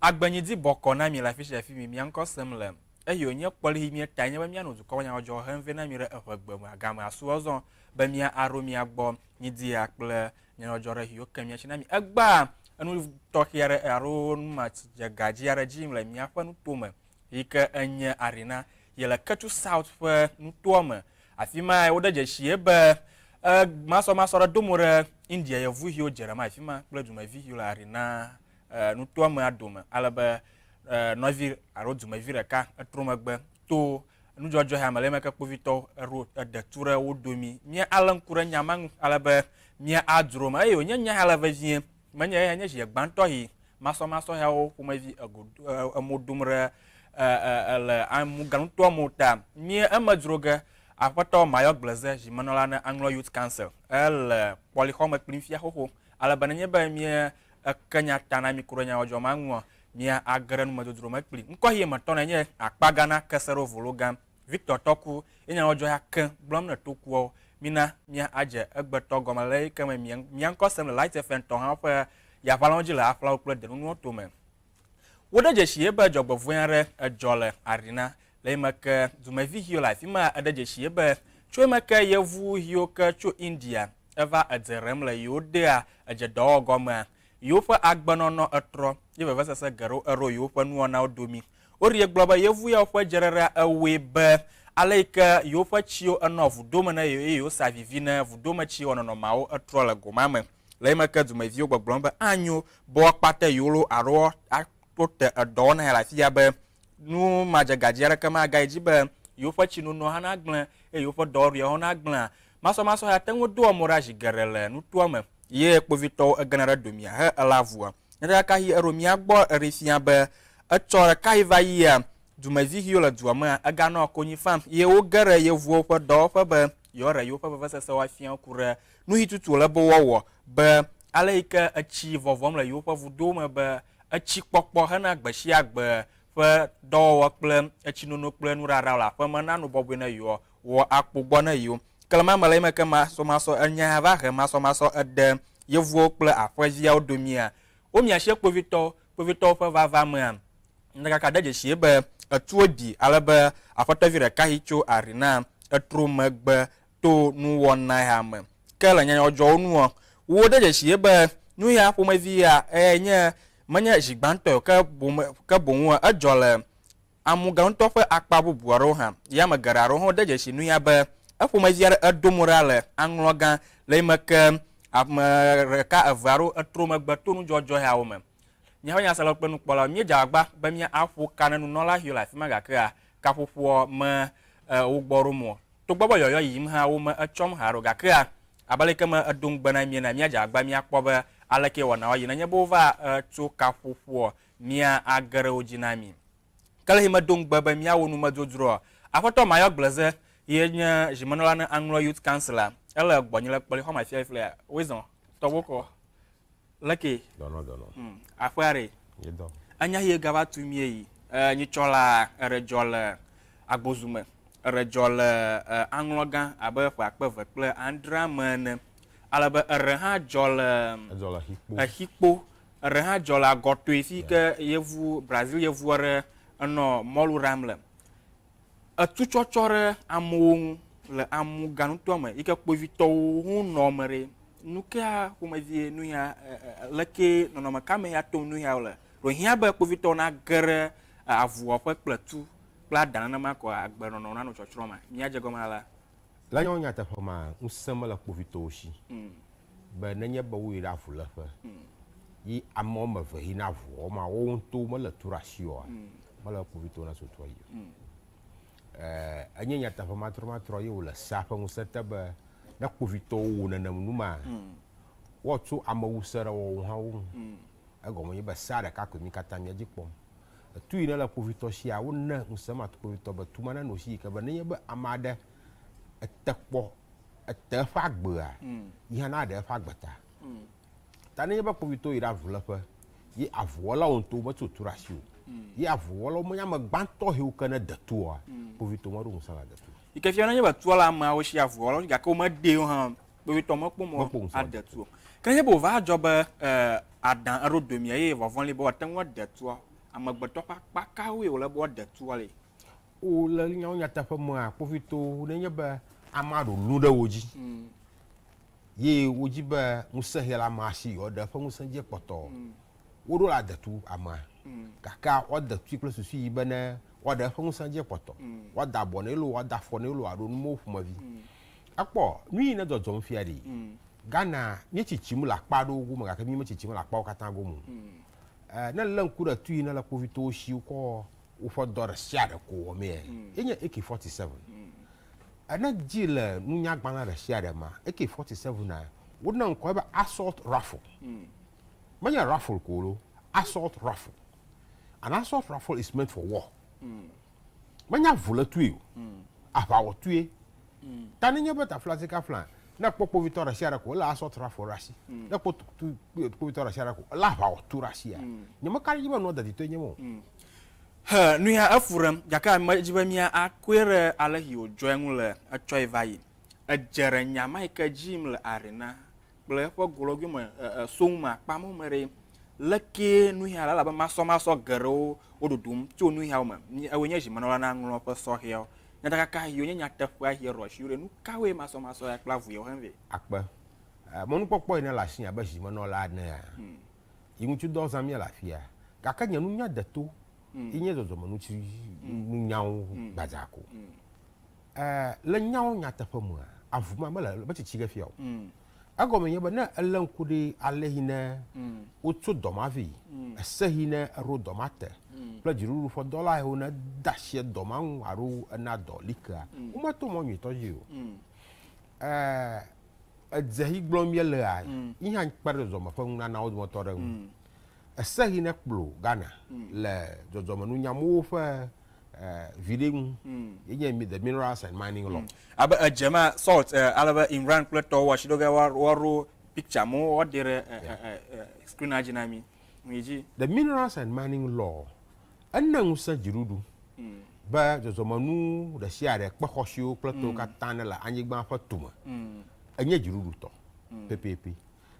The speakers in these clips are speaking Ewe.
Agbenyidi bɔkɔ na mi le afi sia afi mi mia ŋkɔ sem le eye wònye kpɔlihi mie tae nye be míanɔ dukɔ ƒe nyadzɔdzɔwo hem vɛ na mi ɖe eʋegbe me agame asu ɔzɔ be mía aɖo mia gbɔ nyidia kple nyadzɔdzɔ ɖe yiwo ke míatsi na mi. Egbea enu tɔxɛ aɖe alo numadzegadzi aɖe dzi yim le míaƒe nutome yi ke enye Arena yi le Ketu South ƒe nutoa me. Afi mae woɖe dzesi be e, masɔmasɔ ɖe do mo ɖe India yevu yiwo dze ɖe ma afi ma kple dumevi yiwo le Arena e, nutoa mea dome ale be e, nɔvi alo dumevi ɖeka etrɔ megbe to nudzɔdzɔ ya me le eme ke kpovitɔwo eɖo eɖe tu ɖe wo domi. Mía alé ŋku ɖe nya ma ŋu ale be mía adzro me eye wònye nya ya le vevie. Menye eya nye zi gbãtɔ yi masɔmasɔ yawo ƒomevi ego emo dom ɖe le amuganutoa me ta. Mía eme dzro ge aƒetɔ Mayor Gbleze zimenɔla ne Aŋlɔ Youth Council ele kpɔlixɔ me kplim fia xoxo ale be nenye be mía eke nya ta na mi ku ɖe nyawɔdzɔ ma ŋua, mía age ɖe numedzodzro me kpli. Ŋkɔ yi me tɔ na nye akpa gã na keseɖo volo gã Victor Tɔku ye nyawɔdzɔ ya ke gblɔm ne tokuawo. Mina mía adze egbetɔ gɔme le eyi ke me mía mía ŋkɔ sem le Light FM tɔ hã ƒe yaʋalawo dzi le aƒlawo kple denunuwo tome. Woɖe dzesi ye be dzɔgbevɔ̃e aɖe edzɔ le Arena le eyime ke dumevi yiwo le afi ma eɖe dzesi ye be tso eyime ke yevu yiwo ke tso India eva edze ɖem le yewo dea edze dɔwɔwɔ gɔmea, yewoƒe agbenɔnɔ etrɔ ye vevesese geɖewo eɖo yewoƒe nuwɔnawo domi. Woɖee gblɔ be yevu yawo ƒe dzeɖeɖea ewɔe be ale yi ke yewoƒe tsiwo enɔ vudo me na yewo eye yewosea vivi ne vudometsi wɔ nɔnɔmeawo etrɔ le go ma me. Le eyime ke dumeviwo gbɔgblɔm be anyo be woakpate yewo loo alo woate edɔwɔna ya le afi ya be nu madzegadzi aɖeke magayi dzi be yewoƒe tsinonoa hã nagblẽ eye yewoƒe dɔwɔɖuiawo hã nagblẽa, masɔmasɔ ya te ŋu doa mo ɖa zi geɖe le nutoa me ye kpovitɔwo egena ɖe domia he elã vua. Nyatakaka yi eɖo mía gbɔ eɖee fia be etsɔ ɖeka yi va yia dumevi yiwo le dua mea eganɔ konyi fam ye woge ɖe yevuwo ƒe dɔwɔƒe be yewoaɖe yewoƒe vevesesewo afia wo ku ɖe nuhitutu wòle be woawɔ be ale yi ke etsi vɔvɔm le yewoƒe vudowo me be etsi kpɔkpɔ hena gbe sia gbe ƒe dɔwɔwɔ kple etsinono kple nuɖaɖa le aƒeme nano bɔbɔe ne yewoa wɔ akpo gbɔ ne yewo. Klema me le eme ke masɔmasɔ enya va he masɔmasɔ eɖe yevuwo kple aƒeviawo domia. Womia asi kpovitɔwo, kpovitɔwo ƒe vava mea, nyatakaka de dzesie be etuwo ɖi ale be aƒetɔvi ɖeka yi tso Arena etro megbe to nuwɔna ya me. Ke le nyanyɔdzɔwo nua, wode dzesie be nu ya ƒomevi ya eyae nye menye zi gbãtɔe o ke boŋ ke boŋ edzɔ le Amugã ŋutɔ ƒe akpa bubu aɖewo hã. Ye ame geɖe aɖewo hã de dzesi nu ya be eƒomevi aɖe edo mo ɖa le aŋlɔ gã le eyime ke ame ɖeka eve aɖewo etrɔ megbe to nudzɔdzɔ yawo me. Míaƒe nyaselawo kple nukpɔlawo, míedze agbagba be míaƒo ka na nunɔla yiwo le afi ma gakea kaƒoƒoa me wo gbɔ ɖom o. Togbɔ be yɔyɔ yiyim hã wome etsɔm haɖe o gakea abe aleke me edo ŋugbe na mí ene míadze agbagba míakpɔ be aleke wɔnawo ayi nenye be wova tso kaƒoƒoa mía age ɖe wo dzi na mi. Ke le yi medo ŋugbe be míawɔ numedzodzroa, Aƒetɔ Mayor Gbleze ye nye zimenɔla ne Aŋlɔ Youth Council la, ele gbɔnye le kpɔlixɔ me afia fifia. Woezɔ, tɔgbokɔ, leke? Dɔnɔ, dɔnɔ. Aƒea ɖe? Yedɔ. Enya yi gava tu mie yi, e, nyitsɔ la eɖe dzɔ le Agbozu me, eɖe dzɔ le e, Aŋlɔ gã abe ƒe akpe eve kple adrea me ene. Ale be eɖe hã dzɔ le Edzɔ le Xikpo. Xikpo. Eɖe hã dzɔ le agɔtoe fi ke yevu, Brazil yevu aɖe enɔ mɔlu ɖam le. Etu tsɔtsɔ ɖe amewo ŋu le amuga nutoa me yi ke kpovitɔwo hã nɔ eme ɖe. Nu kea ƒomevie nu ya leke nɔnɔme ka me ya tom nu ya le? Ɖo hiã be kpovitɔwo nage ɖe avuwɔƒe kple tu kple aɖa nenema ko agbenɔnɔ nanɔ tsɔtsrɔ̃ ma? Míadze egɔme alea. Le nyateƒe mea, ŋusẽ mele kpovitɔwo si be nenye be woyi ɖe avuléƒe yi ame woame eve yina avu wɔm ma, woawo ŋutɔwo mele tu ɖe asi oa, mele be kpovitɔwo nasu tua yi o. Enye nyateƒe matrɔmatrɔ ye wòle sea ƒe ŋusẽ te be ne kpovitɔwo wɔ nenem nu ma, woatso amewuse ɖe woawo hã wo ŋu. Egɔme nye be sea ɖeka koe mí katã mía dzi kpɔm. Etu yi nele kpovitɔ sia, wone ŋusẽ ma kpovitɔ be tu ma nenɔ esi yi ke be nenye be ame aɖe ete kpɔ ete eƒe agbea, yi hã naɖe eƒe agbe ta. Ta nenye be kpovitɔwo yi ɖe avuléƒe ye avuwɔlawo ŋutɔwo metso tu ɖe asi o, ye avuwɔlawo menye ame gbãtɔ yiwo ke ne de tu oa, kpovitɔwo meɖo ŋusẽ le ade tu o. Yi ke fia nenye be tua le ameawo si avuwɔlawo si gake womeɖee o hã, kpovitɔ mekpɔ mɔ ade tu o. Ke nenye be wòva dzɔ be adã eɖo domia eye vɔvɔ̃ li be woate ŋu ade tua, Amegbetɔ ƒe akpa kawoe wòle be woade tua le? O le nyawo nyateƒe mea, kpovitɔwo nenye be amea ɖo nu ɖe wo dzi ye wodzi be ŋusẽ he le amea si yewoaɖe eƒe ŋusẽ dzi kpɔtɔ, woɖo la de tu amea. Gakea woade tui kple susu yi be ne woaɖe eƒe ŋusẽ dzi kpɔtɔ, woada abɔ nɛ loo, woada afɔ nɛ loo alo numawo ƒomevi. Ekpɔ nu yi ne dzɔdzɔm fia ɖi. Ghana míetsitsim le akpa aɖewo gome gake mímetsitsim le akpawo katã gome o. Ne èlé ŋku ɖe tu yi ne le kpovitɔwo si wokɔ woƒe dɔ ɖe sia ɖe ko wɔmee, ye nye AK-47. Ne dzi le nunyagbalẽ ɖe sia ɖe ma, AK-47 a, wona ŋkɔe be assault rifle. Menye rifle ko o, assault rifle. An assault rifle is meant for war. Menye avulétue o, aʋawɔtue. Ta nenye be taflatsikafla, ne ekpɔ kpovitɔ ɖe sia ɖe ko, ele assault rifle ɖe asi. Ne ekpɔ kpovitɔ ɖe sia ɖe ko, ele aʋawɔtu ɖe asia. Nyemeka ɖe edzi be nua deditɔe nye ema o. He, nu ya efu ɖem, gake medzi be mía akɔe ɖe ale si wòdzɔe ŋu le etsɔe va yi. Edze ɖe nya ma yi ke dzi yim le Arena kple eƒe golɔgoe me e, e, soŋ me akpa mawo me ɖe, lekee nu ya le elabe masɔmasɔ geɖewo wo ɖoɖom tso nu yawo me. Ewòe nye zimenɔla na ŋlɔ ƒe sɔhɛawo. Nyatakaka yiwo nye nyateƒea yi ɖɔ asi ɖe, nu kawoe masɔmasɔ ya kple avu yawo hem vɛ? Akpe. Mɔnukpɔkpɔ yi nele asinye abe zimenɔla enea, yi ŋuti dɔ zãm míele afia. Gake nye nunya deto yi nye dzɔdzɔmeŋuti nunyawo gbadzaa ko. Le nyawo nyateƒe mea, avu ma mele metsitsi ge fia o. Egɔme nye be ne elé ŋku ɖe ale yi ne wotso dɔ ma vɛ, ese yi ne eɖo dɔ ma te kple dziɖuɖu ƒe dɔla yiwo ne de asi dɔ ma ŋu alo ena dɔ li kea, wometo mɔ nyuitɔ dzi o. Edze yi gblɔm míelea, yi hã kpe ɖe dzɔdzɔme ƒe nunanawo dometɔ ɖe ŋu. Ese yi ne kplo Ghana le dzɔdzɔmenunyamowo ƒe viɖe ŋu ye nye the Minerals and Mining Law. Abe edze ma salt ale be Imran kple tɔwo woasi ɖo ge woaɖo picture mo woaɖe ɖe screen dzi na mi. Yi dzi. The Minerals and Mining Law ena ŋusẽ dziɖuɖu be dzɔdzɔmenu ɖe sia ɖe, kpe xɔasiwo kple tɔwo katã ne le anyigba ƒe tome enye dziɖuɖu tɔ pɛpɛpɛ.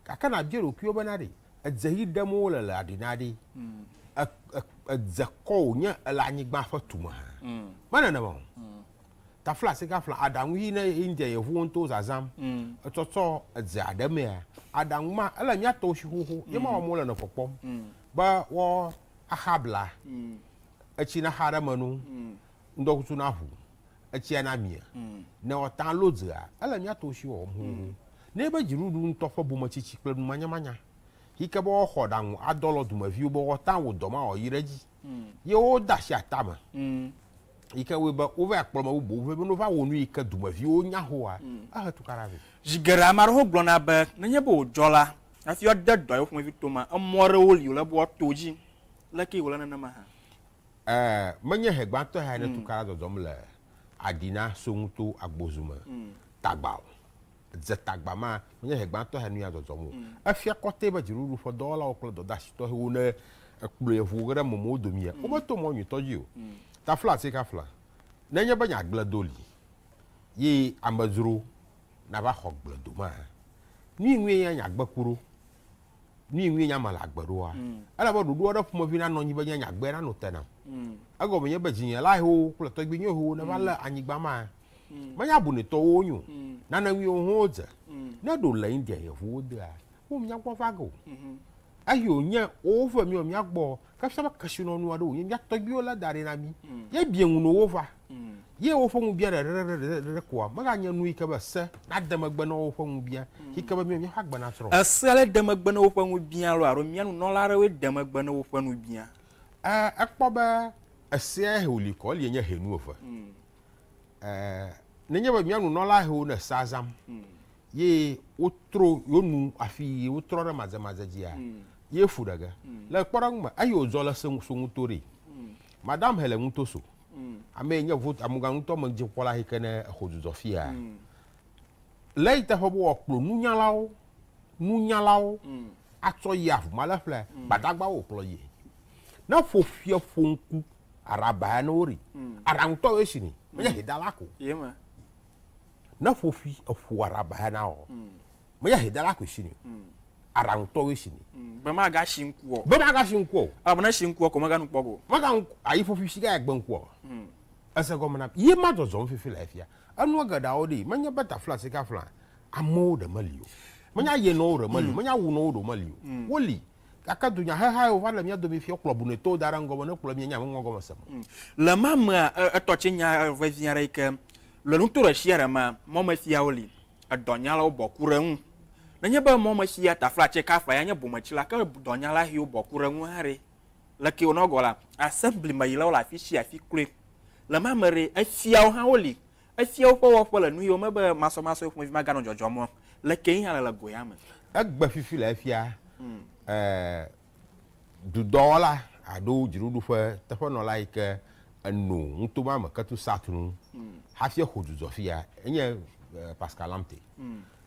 Gake nàbia ɖokuiwò bena ɖe edze ɣi ɖem wole le aɖi na ɖi, edze kɔ wònye ele anyigba ƒe tume hã. Me nenema o. Tafla si gafla aɖaŋu yi ne India yevuwo ŋutɔwo zazãm, etsɔtsɔ edze aɖe mea, aɖaŋu ma ele mía tɔwo si xoxo ye ma wɔm wole nɔ kpɔkpɔm be woaxa bla, etsi naxa ɖe eme no, ŋdɔkutsu naʋu, etsia namie. Ne woate alo dzea, ele mía tɔwo si wɔwɔm xoxoxo. Ne be dziɖuɖu ŋutɔ ƒe bometsitsi kple numanyamanya yi ke be woaxɔ ɖaŋu adɔ lɔ dumeviwo be woate awɔ dɔ ma wòayi ɖe edzi ye wode asi ata me yi ke wɔe be wova yi kplɔ ame bubuwo vɛ be ne wova wɔ nu yi ke dumeviwo nya xoa, ehe tukaɖa vɛ. Zi geɖe ame aɖewo gblɔna be nenye be wòdzɔ la, hafi woade dɔ yewo ƒomevi tome, emɔ aɖewo li wòle be woato edzi. Leke wòle nenema hã? Ẽ, menye hɛ gbãtɔe hae ne tukaɖa dzɔdzɔm le aɖi na Soŋuto Agbozu me tagba o. Dze tagba ma, menye hɛ gbãtɔe hae nuya dzɔdzɔm o. Efia kɔtɛ be dziɖuɖu ƒe dɔwɔlawo kple dɔdeasitɔxɛwo ne ekplɔe ʋu ge ɖe mɔmɔwo domea, wometo mɔ nyuitɔ dzi o. Taflatsikafla, nenye be nya gblẽ do li ye amedzro nava xɔ gble do maa, nui ŋue nye nya gbe ku ɖo? Nu yi ŋue nye ame le agbe ɖoa, ele be ɖoɖo aɖe ƒomevi nanɔ anyi be nye nyagbea nanɔ te nam. Egɔme nye be dzinyelahewo kple tɔgbuinyehewo neva lé anyigba ma. Menye abunɛtɔwo wonye o. Nane ŋue wo hã wodze. Ne ɖo le India yevuwo dea, wo mía gbɔ va ge o. Eyi wònye wove míɔ mía gbɔ, ke fia be kesinɔnu aɖe wònye mía tɔgbuiwo lé da ɖi na mí. Ye bia ŋu no wova. Ye woƒe ŋubia ɖeɖeɖeɖeɖe koa, meganye nu yi ke be se nade megbe na woƒe ŋubia, yi ke be míawo míaƒe agbe natrɔ o. Ese ale de megbe na woƒe ŋubia loo alo mía nunɔla aɖewoe de megbe na woƒe ŋubia? Ẽ, ekpɔ be esea he wòli kɔ, elie nye henu eve. Ẽ, nenye be mía nunɔla hewo ne sea zãm, ye wotro yewo nu afi ye wotrɔ ɖe madzemadze dzia, ye fu ɖe ge. Le kpɔɖeŋu me, eyi wòdzɔ le Soŋuto ɖee. Madame Helen Ŋutoso, Ame yi nye vote amegã ŋutɔ me dzikpɔla yi ke ne exɔ dzudzɔ fia. Le eyi teƒe be woakplɔ nunyalawo, nunyalawo atsɔ yi avumalẽƒlea, gbadagbawo wòkplɔ yie. Ne ƒo fia ƒo ŋku aɖaba ya ne woɖi, aɖaŋutɔ ye si ni, menye hɛdala ko. Ne ƒo fi eƒo aɖaba ya na wɔ, menye hɛdala koe si ni o. Aɖaŋutɔwoe si nɛ. Be magasi ŋku o. Be magasi ŋku o. Elabena esi ŋkua ko meganu kpɔ go. Mega ayi ƒoƒui si ga gbe ŋkua o. Ese gɔme na ye ma dzɔdzɔm fifi le efia. Enua geɖeawo ɖi menye be tafla sika fla amewo ɖe meli o. Menye ayenɔwo ɖe meli o. Menye awunɔwo ɖe meli o. Woli. Gake dunyaheha yiwo va le mía dome fia wokplɔ bunetɔwo da ɖe ŋgɔ be ne kplɔ mía nya me ŋgɔ me se me. Le ma mea etɔ tse nya vevi aɖe yi ke le nuto ɖe sia ɖe mea mɔmefiawo li. Edɔnyalawo bɔ ku ɖe eŋu. Nenye be mɔmesia taflatse kafla ya nye bometsila, ke dɔnyala xiwo bɔ ku ɖe eŋu hã ɖe? Leke wònɔ gɔ la, assembly me yilawo le afi sia afi kloe. Le ma me ɖe, efiawo hã woli. Efiawo ƒe wɔƒe le nu yiwo me be masɔmasɔe ƒomevi maganɔ dzɔdzɔm o. Leke ye hã le le go ya me? Egbe fifi le efia, e, dudɔwɔla alo dziɖuɖu ƒe teƒenɔla yi ke eno nuto ma me ketu South nu hafi exo dzudzɔ fia enye Pascal Lamte.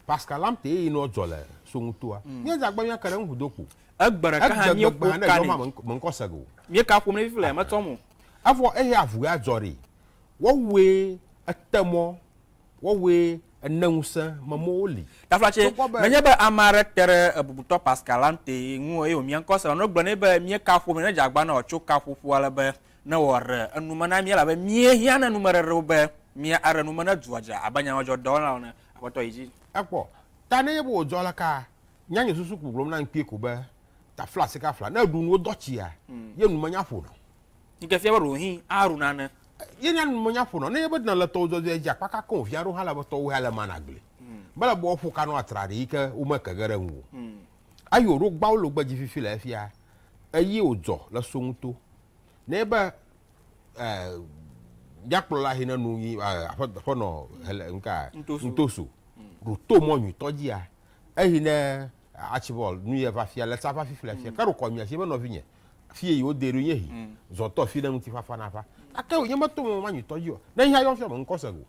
Pascal Lamte ye nɔ dzɔ le so nutoa. Míedze agba míake ɖe eŋu do kpo. Egbe ɖeka hã míeƒo ka nɛ. Me ŋkɔ se go. Míeka ƒom nɛ fifi le metsɔm o. Evɔ eye avu ya dzɔ ɖi. Woawoe ete mɔ Woawoe ene ŋusẽ me mɔwo li. Taflatse, nenye be ame aɖe te ɖe Bubutɔ Pascal Lamte ŋu eye wòmia ŋkɔ se la, ne wogblɔ nɛ be míeka ƒome nedze agba ne wòatso kaƒoƒo ale be ne wòaɖe enu me na mí elabe míehiã na numeɖeɖewo be míaɖe nu me ne dua dze abe nyanyɔdzɔdɔwɔlawo ene. Aƒetɔ yi dzi. Ekpɔ ta nenye be wòdzɔ aleka, nya nye susu ko gblɔm na ŋkpee ko be, tafla sikafla, ne èɖu nu wodɔ tsia, ye nu menya ƒona o. Yi ke fia be ɖewohĩ aɖu nane. Ye nya nu menya ƒonɔ. Ne nye be nèle tɔwò dzɔdzɔe dzi akpa kaka wò via ɖo hã le be tɔwò ya le mana gli. Mele be woaƒo ka nɔ atra ɖi yi ke womeke ge ɖe ŋuwò o. Eyi wòɖo gbawo le gbedzi fifi le efia, eyi wòdzɔ le soŋuto. Ne nye be míakplɔla yi ne nu yi aƒenɔ hele nuka Ntoso ɖo to mɔ nyuitɔ dzia, eyi ne Archibald nu ye va fia le tsa va fifi le efia ke ɖo kɔ mia si be nɔvinye Fie yi wodee ɖo nye hi. Zɔ tɔ fi ne ŋutifafa nava. Gake wònye meto mɔ ma nyuitɔ dzi o. Ne hiã yɔ fiɔ me ŋkɔ se go.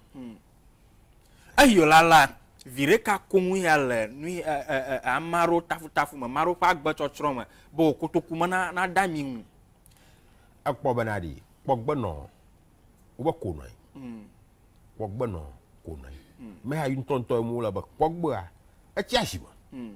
Eyi la la, viɖe ka koŋ ya le nu yi ame aɖewo tafutafu me, ame aɖewo ƒe agbe tsɔtsrɔ̃ me be wò kotoku me na nade ami ŋu? Ekpɔ bena ɖi, kpɔ gbe nɔ wobe konɔe. Kpɔ gbe nɔ konɔe. Meha yi ŋutɔŋutɔ mu wole be kpɔ gbea, etsi asi me.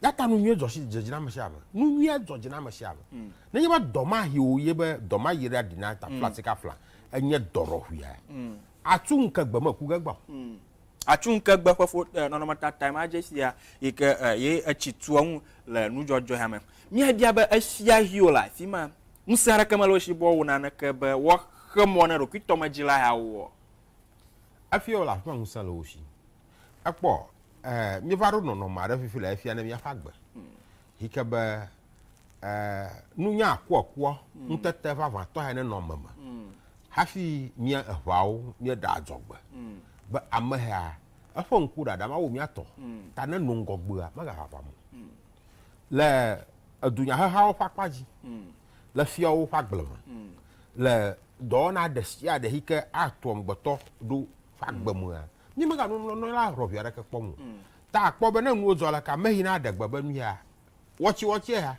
Ya ta nu nyuie dzɔ si dze dzi na ame sia ame. Nu nyuie dzɔ dzi na ame sia ame. Mm. Nenye be dɔ ma yi o ye be dɔ ma yi ɖe aɖi na ta mm. fla sika fla enye dɔ ɖɔʋuia. Mm. Atsu ŋkegbe me ku ge gbɔ. Mm. Atsu ŋkegbe ƒe fo eh, nɔnɔmetata ma dze sia yi ke eh, ye etsi tua ŋu le nudzɔdzɔ ya me. Míabia be esia hio le afi ma. Ŋusẽ aɖeke mele wo si be woawɔ naneke be woaxe mɔ na ɖokuitɔmedzila ya wɔ. Efia wo le afi ma ŋusẽ le wo si. Ekpɔ, eh, míeva ɖo nɔnɔme aɖe fifi le efia ne míaƒe agbe. Yi ke be, eh, nunya akuakua, ŋutete vavãtɔ ya nenɔ ame me. Hafi mía eʋawo míeɖe adzɔgbe be amehea eƒe ŋku ɖaɖa mawu mía tɔ ta ne no ŋgɔgbea megaʋaʋam o. Le edunyahehawo ƒe akpa dzi, le fiawo ƒe agble me, le dɔwɔna ɖe sia ɖe yi ke atu amegbetɔ ɖo ƒe agbe mea, Mi mega nu nɔ la rɔvi aɖeke kpɔm o. Ta akpɔ be ne nuwo dzɔ aleke ame yi na ɖe gbe be nu ya wɔtsi wɔtsi ya.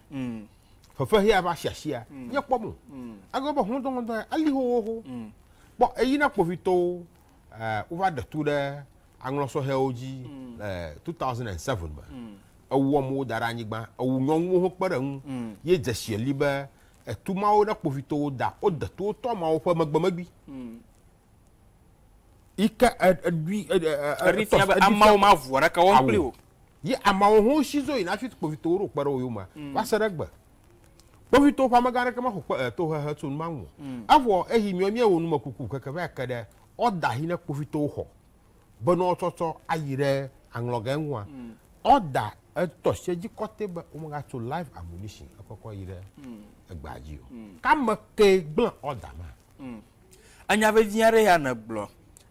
Fefe hea va siasia. Nye kpɔm o. Egbe be hɔndɔ hɔndɔ ya eli xoxoxo. Kpɔ eyi na kpovitɔwo eh, wova ɖe tu ɖe aŋlɔsɔhɛwo dzi le 2007 me. Ewu amewo da ɖe anyigba, ewu nyɔnuwo hã kpe ɖe eŋu. Ye dzesi eli be etu mawo ɖe kpovitɔwo da, wode tu wotɔ ameawo ƒe megbemegbi. Yi ke eɖui eɖi fia be ameawo ma vu aɖeke wɔm kpli o. Ye ameawo hã si zo yina hafi kpovitɔwo ɖo kpe ɖe wo yome mm. va se ɖe egbe. Kpovitɔwo ƒe amegã aɖeke mexɔ kpe tohehe tso nu ma ŋu o. Mm. Evɔ eyi miɔ míewɔ numekuku keke va ke ɖe ɔda yi ne kpovitɔwo xɔ be ne wotsɔtsɔ ayi ɖe aŋlɔgɛ ŋua mm. ɔda etɔ se dzi kɔte be womegatso live ammunition ekɔkɔ yi ɖe egbea dzi o. Kame ke gblẽ ɔda ma. Mm. Enya vevi aɖe ya nègblɔ.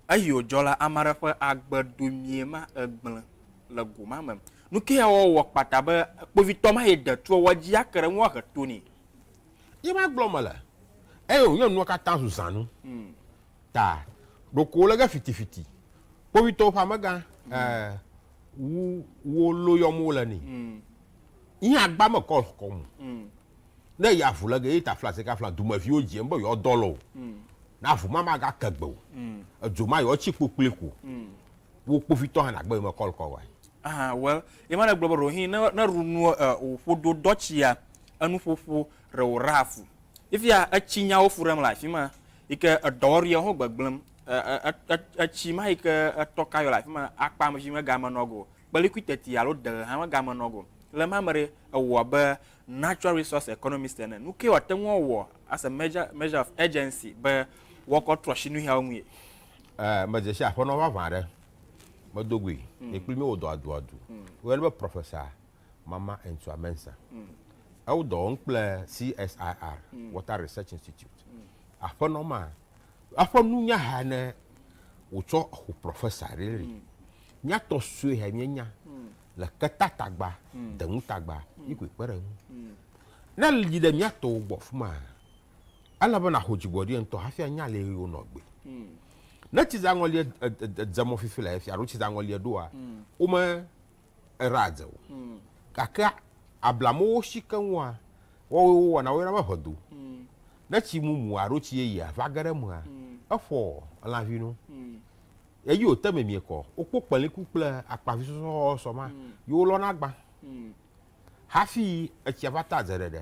Eyi wòdzɔ la, ame aɖe ƒe agbe domie ma egblẽ le go ma me. Nu ke ya woawɔ kpata be kpovitɔ ma yi de toa woadzi ake ɖe eŋu ahe to nɛ. Ye ma gblɔ mele. Eye wònye nua katã zu zãnu. Mm. Ta ɖoko wole ge fitifiti. Kpovitɔwo ƒe amegã mm. eh, wu wo lo yɔm wole nɛ. Mm. Nye agba me kɔ kɔm. Mm. Ne eyi avu le ge ye ta fla sika fla dumeviwo dziem be yewoa dɔ le o. Ne avu ma maga ke gbe o. Edzo ma yewoa tsi kpokploe ko. Wo kpovitɔ hã nagbe yome kɔlkɔ wa. Aha, well, ye ma ne gblɔ be ɖewohĩ ne ne ɖu nu e wòƒo do dɔ tsia, enuƒoƒo ɖe wòɖea afu. Fifia etsi nyawo fu ɖem le afi ma yi ke edɔwɔɖuiawo hã gbegblẽm. E e e etsi ma yi ke etɔ ka yɔ le afi ma akpa me dzi megame nɔ go. Kpelikui teti alo deɣe hã megame nɔ go. Le ma me ɖe, ewɔ abe natural resource economist ene. Nu kae wòate ŋu awɔ as a measure measure of urgency be woakɔ trɔ asi nu siawo ŋui? E medze si aƒenɔ vavã aɖe. Medo goe. Nye kpli míewɔ dɔ aduadu. Woyɔnɛ be Professor Mama Entua Mensah. Ewo dɔ wɔm kple CSIR, Water Research Institute. Aƒenɔ ma, eƒe nunya ha ne wòtsɔ xo professor really. Mía tɔ sue ha míenya le keta tagba, deŋu tagba, yi koe kpe ɖe eŋu. Ne yi ɖe mía tɔwo gbɔ fima, ele be nàxɔ dzigbɔɖi ŋutɔ hafi anya ale yi wonɔ agbe. Ne tsizaŋɔlie dze mɔ fifi le efia alo tsizaŋɔlie ɖoa, wome eɖea dze o. Gake ablamowo si keŋua, woawoe wowɔna, woyɔna be ʋedo. Ne tsi mumu alo tsi yeyea va ge ɖe emea, eƒɔ lãvi no. Eyi wòte memie kɔ, wokpɔ kpeliku kple akpavi sɔsɔsɔ ma ye wolɔna gbã. Hafi etsia va ta dze ɖeɖe,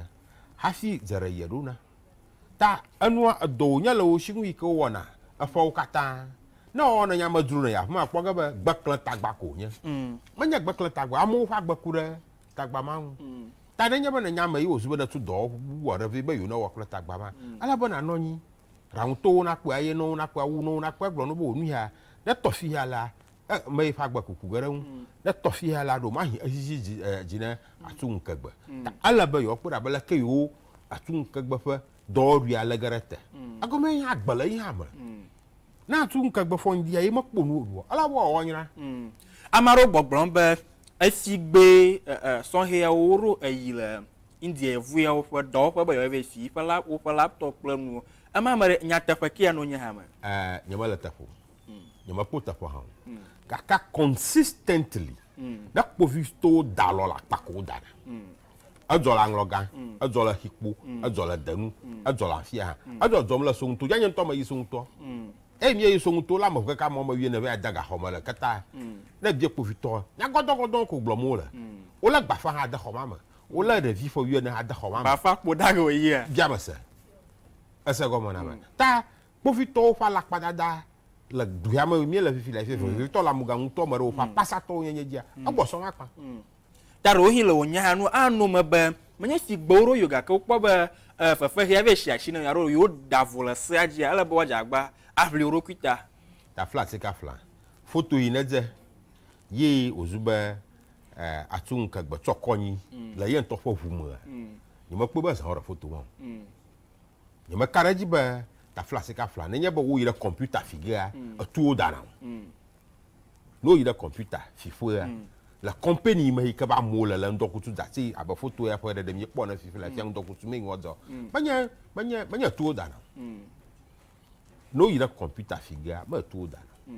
hafi dze ɖe ɖona. Ta enua edɔ wònye le wo si nu yi ke wowɔna eƒewo katã. Ne wowɔna nya medzro ne afi ma kpɔ ge be gbeklẽ tagba ko wònye. Menye gbeklẽ tagba, amewo ƒe agbe ku ɖe tagba ma ŋu. Ta nenye be nènya ame yi wòzu be nètu dɔwɔƒe bubu aɖe vɛ be yewo newɔ kple tagba ma, ele be nànɔ anyi, ɖaŋutɔwo nakpɔe, ayenɔwo nakpɔe, awunɔwo nakpɔe agblɔ na wo be wò nu ya ne tɔ fi ya la, e, me yi ƒe agbe kuku ge ɖe eŋu. Ne tɔ fi ya la, ɖewomahi ezizi dzi, e, dzi ne atu ŋkegbe. Ta ele be yewoakpɔe ɖa be leke yewo atu ŋkegbe ƒe dɔwɔɖuia lé ge ɖe te. Egɔme nye agbe le yi hã me. Ne atu ŋkegbe fɔ ŋdia, ye mekpɔ nu wòɖu o. Ele be wòawɔ nyra. Ame aɖewo gbɔgblɔm be esi gbee e, e, sɔhɛawo woɖo eyi le India yevuyawo ƒe dɔwɔƒe be yewoava fi yiƒe la, woƒe laptop kple nuwo. Ema me ɖe, nyateƒe kea no nye hã me? E, nyemele teƒe o. Nyemekpɔ teƒe hã o. Gake consistently, ne kpovitɔwo da alɔ le akpa ko wodana. Edzɔ le aŋlɔgã, edzɔ le xikpo, edzɔ le denu, edzɔ le afia hã. Edzɔ dzɔm le Soŋuto. Nye ŋutɔ meyi Soŋutoa. Eye míeyi Soŋuto la, ame keke ame woame wuiene va yi de gaxɔ me le keta. Ne ebia kpovitɔ, nya gɔdɔgɔdɔ ko gblɔm wole. Wolé gbafa hã de xɔ ma me. Wolé ɖevi ƒe wuiene hã de xɔ ma me. Gbafa kpo ɖa ge wòyia? Bia ame se. Ese gɔme na ame. Ta kpovitɔwo ƒe alakpadada le du ya me míele fifi le fifi, vevitɔ le Amuga ŋutɔ me ɖe woƒe apasatɔwo nyenye dzia, egbɔ sɔŋ akpa. Ta ɖewohĩ le wò nyaa nu anɔ eme be menye si gbe woɖo yewo gake wokpɔ be e fefe ʋɛ vɛ si asi na yewo alo yewo da vo le sea dzia, ele be woadze agbagba aʋli wo ɖokui ta. Tafla tsika fla. Foto yi nedze ye wòzu be e atu ŋkegbe tsɔ kɔ anyi le ye ŋutɔ ƒe ʋu mea, nyemekpɔe be zã woɖe foto ma o. Nyemeka ɖe edzi be tafla sika fla nenye be woyi ɖe kɔmpiuta fi gea, etuwo dana o. Ne woyi ɖe kɔmpiuta fiƒea, le kɔmpani yi me yi ke be amewo le le ŋdɔkutsu da si abe foto ya ƒe ɖeɖe míekpɔ ene fifi le fia ŋdɔkutsu mee nua dzɔ. Menye, menye, menye etuwo dana o. Ne woyi ɖe kɔmpiuta fi gea, me etuwo dana o.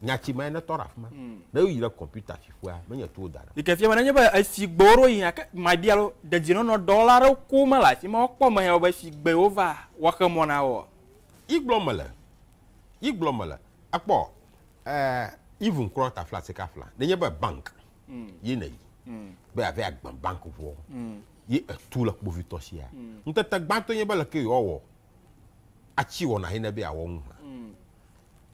Nyati mae netɔ ɖe afi ma. Ne woyi ɖe kɔmpiuta fiƒea, menye tu wodana o. Yi ke fia be nenye be esi gbe woɖo yina ke mabia alo dedienɔnɔ dɔwɔla aɖewo ko mele afi ma woakpɔ ame yawo be esi gbe wova woaxe mɔ na woa? Yi gblɔ mele. Yi gblɔ mele. Ekpɔ eh, even kura tafla sika fla. Nenye be bank ye nèyi be yeava yi agbã bank ʋɔ ye etu le kpovitɔ sia. Ŋutete gbãtɔe nye be leke yewoawɔ atsi wɔna yi nebe yeawɔ nu hã.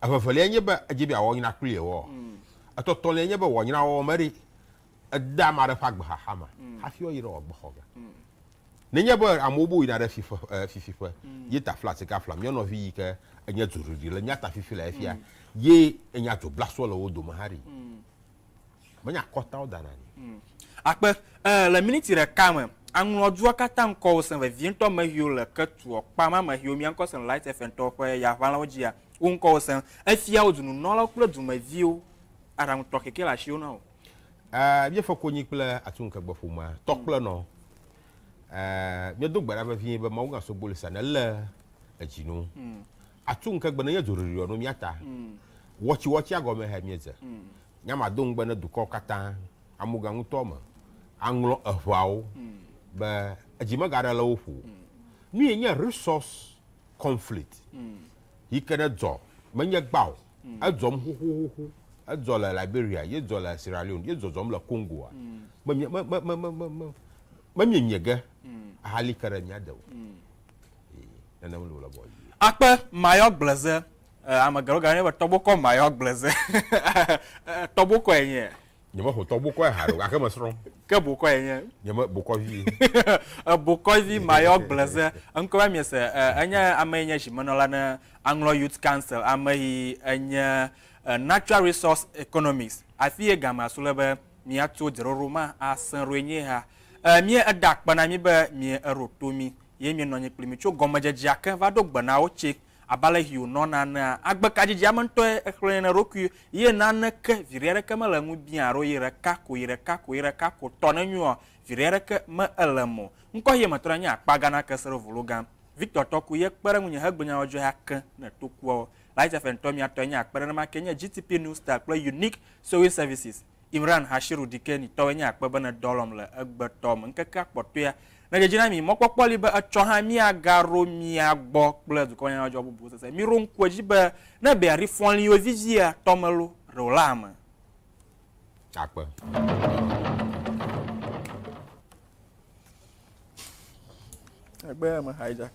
Evevelia nye be edzi be yeawɔ nyra kpli yewɔ. Etɔtɔlia nye be wɔ nyra wɔwɔ me ɖi ede ame aɖe ƒe agbe xaxa me hafi woayi ɖe wòagbe xɔ ge. Nenye be amewo be woyina ɖe fife, fifiƒe ye ta fla sika fla mía nɔvi yi ke enye dzoɖuɖi le mía ta fifi le efia ye enya dzoblasɔ le wo dome hã ɖi. Menye akɔtawo dana nɛ. Akpe, e, le miniti ɖeka me, aŋlɔ dua katã ŋkɔwo sẽ vevietɔ ame yiwo le ke tuɔ kpam ame yiwo mía ŋkɔ sẽ le Light FM tɔwo ƒe yaʋalãwo dzia, wo ŋkɔwo sẽ. Efia wo dununɔlawo kple dumeviwo aɖaŋu tɔxɛ ke le asiwo na wo. E, míefe konyi kple Atuŋkegbe ƒomea, tɔ kple nɔ. E, míedo gbe ɖa vevie be Mawu gã Sogbolisa nelé edzi no. Atuŋkegbe nenye dzoɖuɖu yɔ no mía ta. Wɔtsiwɔtsia gɔme he míedze. Nya ma do ŋugbe ne dukɔwo katã, amuga ŋutɔ me, aŋlɔ eŋeawo be edzi megaɖe le wo ƒo o. Nu ye nye resource conflict yi ke ne dzɔ, menye gba o, edzɔm xoxoxoxo. Edzɔ le Liberia, ye dzɔ le Sierra Leone, ye dzɔdzɔm le Congoa. Me me me me me me me memiemie ge ahali ke ɖe mía de o. Nenem le wòle bɔ yi. Akpe mayɔ gbleze ame geɖewo gayɔnɛ be tɔbokɔ mayɔ gbleze. Tɔbokɔe nye. Nyemexɔ tɔbokɔe haɖe o gake mesrɔ̃. Ke bokɔe nye. Nyeme bokɔvi. Bokɔvi mayɔ gbleze ŋkɔ be miese enye ame yi nye zimenɔla ne Aŋlɔ Youth Council ame yi enye Natural Resource Economics afi ye gamea su le be miatso dzeɖoɖo ma asẽ ɖoe nye ha. Mie eda akpe na mi be mie eɖo to mi ye mienɔ anyi kpli mi tso gɔmedzedzea ke va ɖo gbe na wo tse. Abe ale yi wònɔna enea, agbekadzidzi ame ŋutɔe exlẽnɛ na eɖokui ye naneke, viɖe aɖeke mele eŋu biã alo yi ɖeka ko, yi ɖeka ko, yi ɖeka ko tɔ ne nyoa, viɖe aɖeke me ele eme o. Ŋkɔ yi metrɔ nye akpa gã na keseɖovologa. Victor Tɔku ye kpe ɖe ŋunye hegblɔ nya dzɔdzɔe ya ke ne tokuawo. Light FM tɔ mia tɔe nye akpe ɖe nenema ke nye GTP New Style kple Unique Sewing Services. Imran Hashiru Dikeni tɔwoe nye akpe be nèdɔ lɔm le egbe tɔ me ŋkekea kpɔtɔea. Nèdze dzi na mi, mɔkpɔkpɔ li be etsɔ hã míagaɖo mia gbɔ kple dukɔmenyadzɔdzɔ bubuwo sese. Miɖo ŋku edzi be ne bea ɖi fɔŋliwo vivia, tɔmelo ɖe wòlea ame. Akpe. Egbe ya me hijack.